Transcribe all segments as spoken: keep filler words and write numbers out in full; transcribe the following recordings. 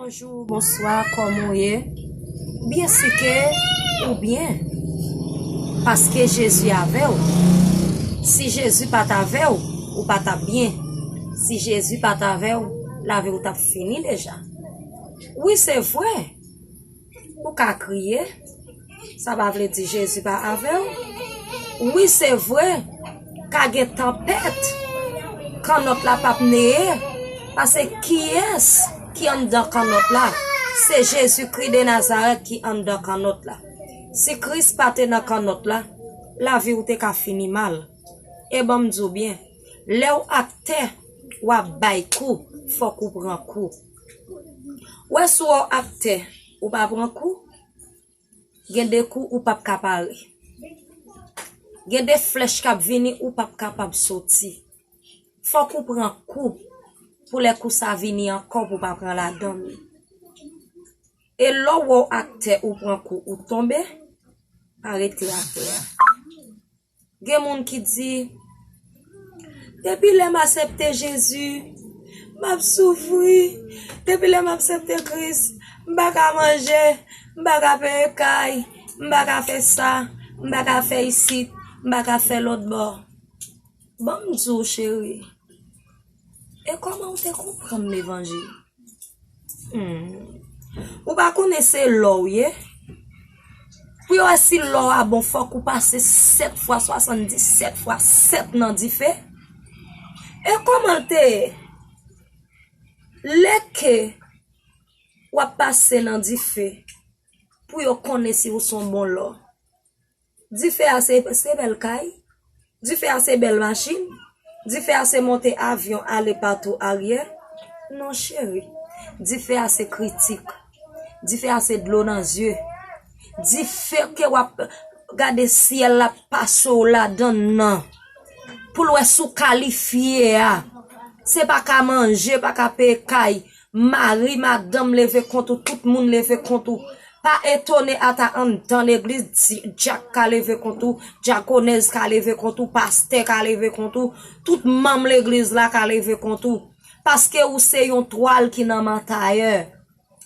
Bonjou, bonswa, kòman w ye? Byen si ke ou byen, paske Jezi avè w. Si Jezi pa t avè w, ou pa t ap byen. Si Jezi pa t avè w, lavi w t ap fini deja. Wi, se vre, ou ka kriye, sa pa vle di Jezi pa avè w. Wi, se vre, ka gen tanpèt, kannòt la p ap neye, paske kiyès ki anndan kannòt la? Se Jezikri de Nazarèt ki anndan kannòt la. Si Kris pa te nan kannòt la, lavi w te ka fini mal. E ban m di w byen, lè w ak tè, w ap bay kou, fòk ou pran kou. Wè, si w ak tè, ou pa pran kou, gen de kou ou p ap ka pare. Gen de flèch k ap vini, ou p ap kapab soti. Fòk ou pran kou pou lè kou sa vini ankò pou w pa pran ladan l. E lè w wè w ak tè ou pran kou ou tonbe, pa rete atè a. Gen moun ki di, depi lè m aksepte Jezi, m ap soufri. Depi lè m aksepte Kris, m pa ka manje, m pa ka peye kay, m pa ka fè sa, m pa ka fè isit, m pa ka fè lòt bò. Ban m di w, cheri, e kòman w te konprann levanjil? Hmm. Ou pa konnen se lò w ye? Pou yo wè si lò a bon, fòk ou pase sèt fwa, swasanndisèt fwa sèt nan dife. E kòman l te ye? Lè ke w ap pase nan dife, pou yo konnen si w se yon bon lò. Dife a se, se bèl kay. Dife a se bèl machin. Dife a se monte avyon ale patou aryè. Non, cheri. Dife a se kritik. Dife a se dlo nan zye. Dife ke w ap gade syèl la pase w ladan l nan. Pou l wè si w kalifye a. Se pa ka manje, pa ka peye kay. Mari, madanm leve kont ou, tout moun leve kont ou. Pa etone ata anndan legliz, di-, dyak ka leve kont ou, dyakonèz ka leve kont ou, pastè ka leve kont ou, tout manm legliz la ka leve kont ou. Paske ou se yon twal ki nan men tayè.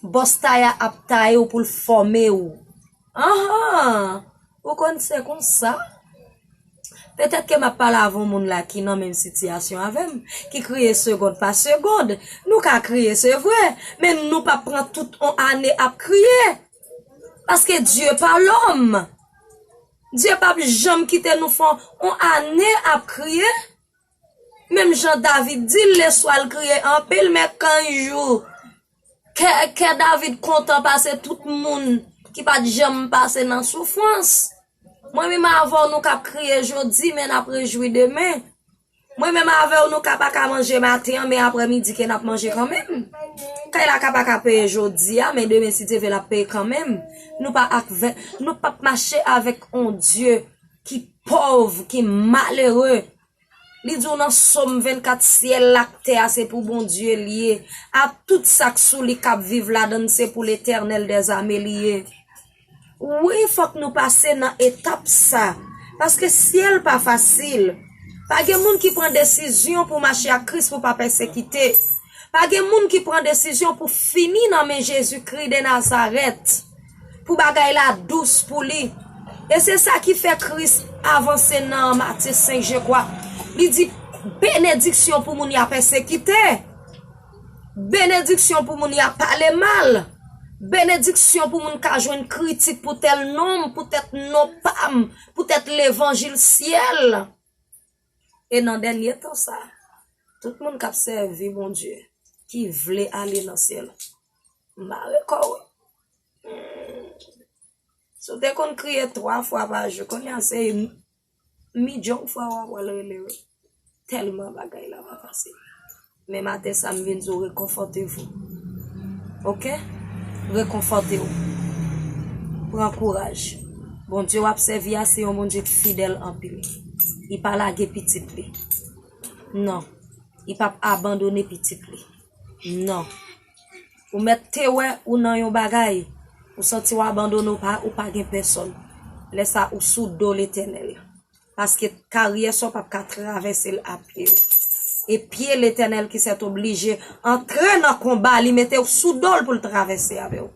Bòs tayè a ap taye w pou l fòme w. Anhan! Ou konn se konsa? Petèt ke m ap pale avè yon moun la ki nan menm sitiyasyon avè m, ki kriye segond pa segond. Nou ka kriye, se vre, men nou p ap pran tout yon ane ap kriye. Paske Dye pa lòm. Dye p ap janm kite nou fè yon ane ap kriye. Menm jan David di l, leswa l kriye anpil, men kan jou kè, kè David kontan pase tout moun ki pa t janm pase nan soufrans. Mwen menm avè w, nou k ap kriye jodi, men n ap rejwi demen. Mwen menm avè w, nou ka pa ka manje maten an, men aprèmidi ke n ap manje kanmenm. Kay la ka pa ka peye jodi a, men demen, si Dye vle, l ap peye kanmenm. Nou pa ak vè-, nou p ap mache avèk yon Dye ki pòv, ki malere. Li di w nan Sòm vennkat, syèl la ak tè a se pou Bondye l ye, ak tout sa k sou li k ap viv ladan l, se pou Letènèl dèzame li ye. Wi, fòk nou pase nan etap sa, paske syèl pa fasil. Pa gen moun ki pran desizyon pou mache ak Kris pou pa pèsekite. Pa gen moun ki pran desizyon pou fini nan men Jezikri de Nazarèt, pou bagay la dous pou li. E se sa ki fè Kris avanse nan Matye senk, je kwa. Li di, benediksyon pou moun y a pèsekite. Benediksyon pou moun y a pale mal. Benediksyon pou moun ka jwenn kritik pou tèl non m, poutèt non pa m, poutèt levanjil syèl. E nan dènye tan sa, tout moun k ap sèvi Bondye, ki vle ale nan syèl, mare kò w wi. Si w te konn kriye twa fwa pa jou, kounye a se milyon fwa w ap pral rele wi. Tèlman bagay la pa fasil. Men maten sa, m vin di w, rekonfòte w. Oke? Rekonfòte w. Pran kouraj. Bondye w ap sèvi a, se yon Bondye k fidèl anpil. Li pa lage pitit li. Non. Li p ap abandone pitit li. Non. Ou mèt te wè ou nan yon bagay, ou santi w abandone, ou pa, ou pa gen pèsòn. Lè sa, ou sou do Letènèl. Paske karyè sa w p ap ka travèse l a pye w. E pye Letènèl ki sètoblije antre nan konba, li mete w sou do l pou l travèse avè w.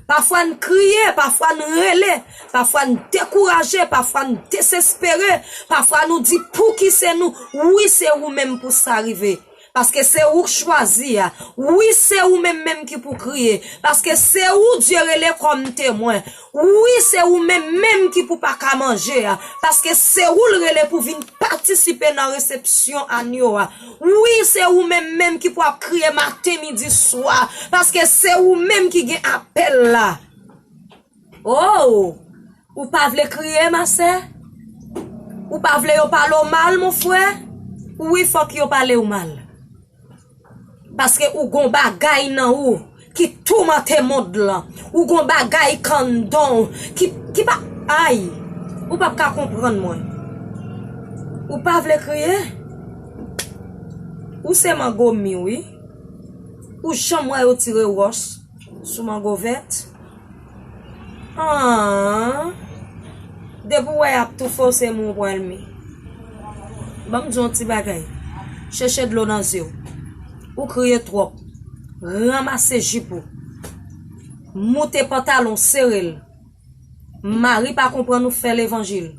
Pafwa n kriye, pafwa n rele, pafwa n dekouraje, pafwa n dezespere, pafwa nou di, "Pouki se nou?" Wi, se ou menm pou sa rive. Paske se ou k chwazi a. Wi, se ou menm menm ki pou kriye. Paske se ou Dye rele kòm temwen. Wi, se ou menm menm ki pou pa ka manje a. Paske se ou l rele pou vin patisipe nan resepsyon anyo a. Wi, se ou menm menm ki pou ap kriye maten, midi, swa. Paske se ou menm ki gen apèl la. Oh! Ou pa vle kriye, ma sè? Ou pa vle yo pale w mal, mon frè? Wi, fòk yo pale w mal. Paske ou gon bagay nan ou ki toumante mond lan. Ou gon bagay k anndan w ki, ki pa, ay, ou p ap ka konprann mwen. Ou pa vle kriye? Ou se mango mi, wi. Ou janm wè yo tire wòch sou mango vèt? Ah, depi w wè y ap toufe w, se mou w pral mi. Ban m di w yon ti bagay. Chèche dlo nan zye w. Ou kriye twòp. Ranmase jip ou. Moute pantalon, sere l. Mari pa konprann ou fè levanjil.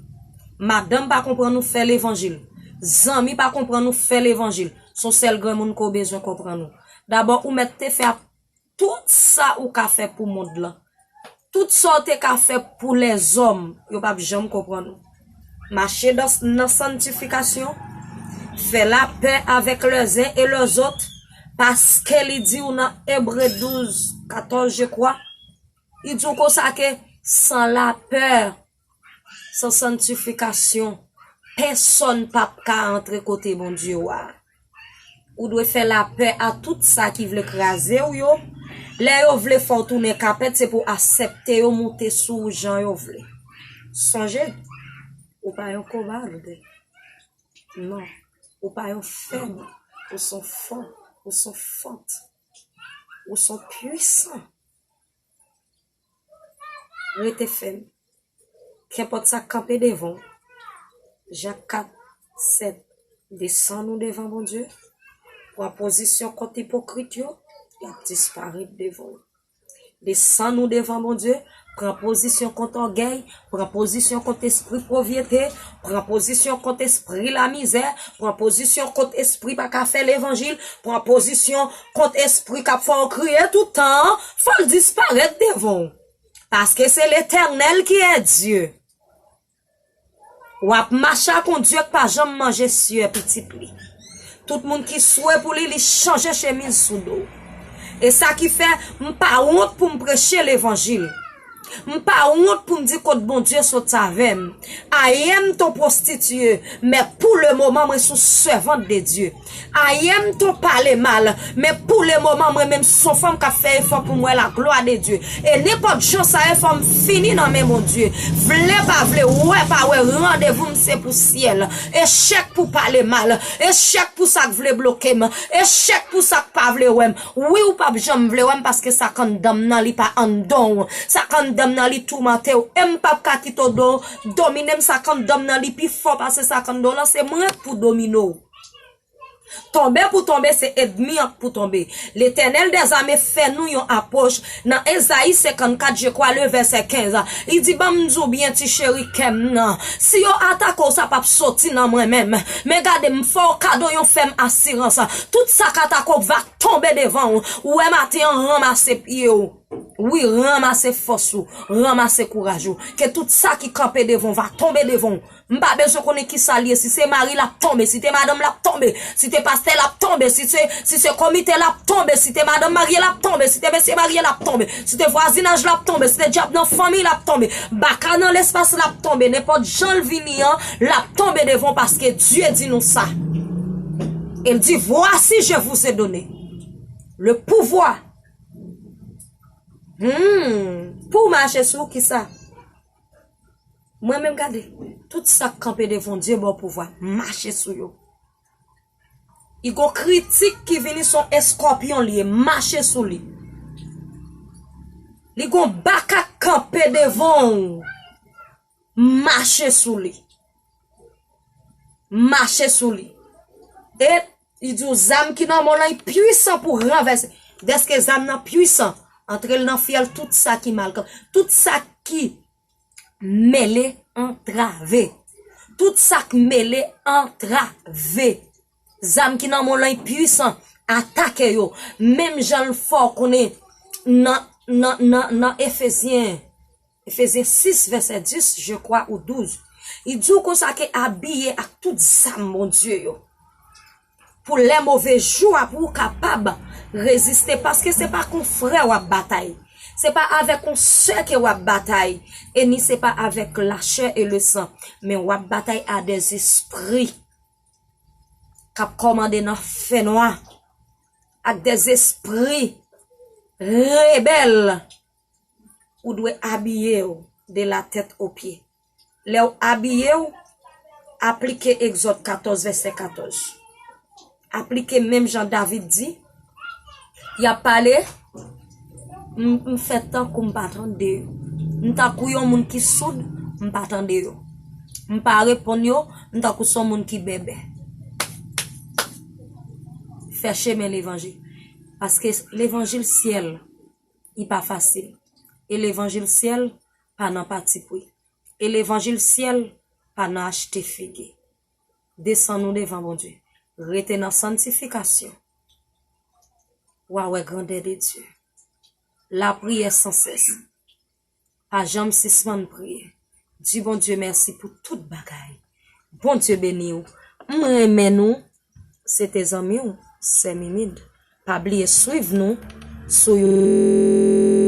Madanm pa konprann ou fè levanjil. Zanmi pa konprann ou fè levanjil. Se yon sèl granmoun ke w bezwen konprann ou. Dabò, ou mèt te fè ap tout sa ou ka fè pou mond lan. Tout sa w te ka fè pou lèzòm, yo p ap janm konprann ou. Mache dan, nan santifikasyon, fè lapè avèk lèzen e lèzòt, paske li di w nan Ebre douz katòz, je crois, li di w konsa ke san lapè, san santifikasyon, pèsòn p ap ka antre kote Bondye w a. Ou dwe fè lapè a tout sa ki vle kraze w yo. Lè yo vle fè w tounen kapèt, se pou w aksepte yo moute sou ou jan yo vle. Sonje, ou pa yon koward. Non, ou pa yon fèb. Ou se yon fò, ou se yon fòt. Ou se yon pwisan. Rete fèm. Kenpòt sa k kanpe devan w. Jak kat, sèt. Desann ou devan Bondye. Pran pozisyon kont ipokrit yo, y ap disparèt devan w. Desann ou devan Bondye. Pran pozisyon kont ògèy. Pran pozisyon kont espri povrete. Pran pozisyon kont espri lamizè. Pran pozisyon kont espri pa ka fè levanjil. Pran pozisyon kont espri k ap fè w kriye tout tan an. Fò l disparèt devan w. Paske se Letènèl ki è Dye. W ap mache ak yon Dye k pa janm manje syè pitit li. Tout moun ki swe pou li, li chanje chemiz sou do w. E sa ki fè, m pa wont pou m preche levanjil. M pa wont pou m di kot Bondye sot avè m. Ayè m t on pwostitiye, men pou le moman, mwen se yon sèvant de Dye. Ayè m t on pale mal, men pou le moman, mwen menm se yon fanm k ap fè efò pou m wè laglwa de Dye. E nenpòt jan sa ye, fò m fini nan men Bondye. Vle pa vle, wè pa wè, randevou m se pou syèl. Echèk pou pale mal, echèk pou sa k vle bloke m, echèk pou sa k pa vle wè m. Wi, ou p ap janm vle wè m paske sa k anndan m nan li pa anndan w. Sa k anndan m nan li toumante w. E m p ap ka kite w do, domine m, sa k anndan m nan li pi fò pase sa k anndan w lan, se mwen k pou domine w. Tonbe pou tonbe, se ènmi an k pou tonbe. Letènèl dèzame fè nou yon apwòch nan Ezayi senkannkat, je crois, le vèsè kenz. Li di, "Ban m di w byen, ti cheri kè m nan. Si yo atake w, sa p ap soti nan mwen menm. Men gade, m fè w kado yon fèm asirans. Tout sa k atake w va tonbe devan w." Ou wè maten an, ranmase pye w. Wi, ranmase fòs ou, ranmase kouraj ou. Ke tout sa ki kanpe devan w va tonbe devan w. M pa bezwen konnen kisa l ye, si se mari l ap tonbe, si te madanm l ap tonbe, si te pastè l ap tonbe, si se, si se komite l ap tonbe, si te madanm marye l ap tonbe, si te mesye marye l ap tonbe, si te vwazinaj l ap tonbe, si te dyab nan fanmi l ap tonbe, baka nan lespas l ap tonbe, nenpòt jan l vini an, l ap tonbe devan w paske Dye di nou sa. E l di, "Voici, je vous ai donné le pouvoir." Hmm, pou w mache sou kisa? Mwen menm gade, tout sa k kanpe devan w, Dye ba w pouvwa, mache sou yo. Li gon kritik ki vini, se yon eskòpyon li ye, mache sou li. Li gon baka k kanpe devan w, mache sou li. Mache sou li. E Li di w zam ki nan men w lan pwisan pou ranvèse. Dèske zam nan pwisan, antre l nan fyèl tout sa ki mal, tout sa ki mele antrave. Tout sa k mele antrave. Zam ki nan men w lan pwisan, atake yo. Menm jan l fè w konnen nan, nan, nan, nan Efezyen, Efezyen sis, vèsè dis, je crois, ou douz. Li di w konsa ke abiye ak tout zam Bondye yo. Pou lè move jou a, pou w kapab reziste, paske se pa kon frè w ap batay. Se pa avèk yon sè ke w ap batay, e ni se pa avèk la chair et le sang, men w ap batay a dèzespri k ap kòmande nan fènwa, ak dèzespri rebèl. Ou dwe abiye w de la tèt o pye. Lè w abiye w, aplike Egzòd katòz, vèsè katòz. Aplike menm jan David di, y ap pale, m, m fè tankou m pa tande yo. M tankou yon moun ki soud, m pa tande yo. M pa reponn yo, m tankou se yon moun ki bèbè. Fè chemen levanjil. Paske levanjil syèl, li pa fasil. E levanjil syèl pa nan patipri. E levanjil syèl pa nan achte figi. Desann nou devan Bondye. Rete nan santifikasyon. W a wè grandè de Dye. Lapriyè sansès. Pa janm sispann priye. Di Bondye mèsi pou tout bagay. Bondye beni w. M renmen nou. Se te zanmi w, Sè Mimid. Pa bliye swiv nou sou YouTube.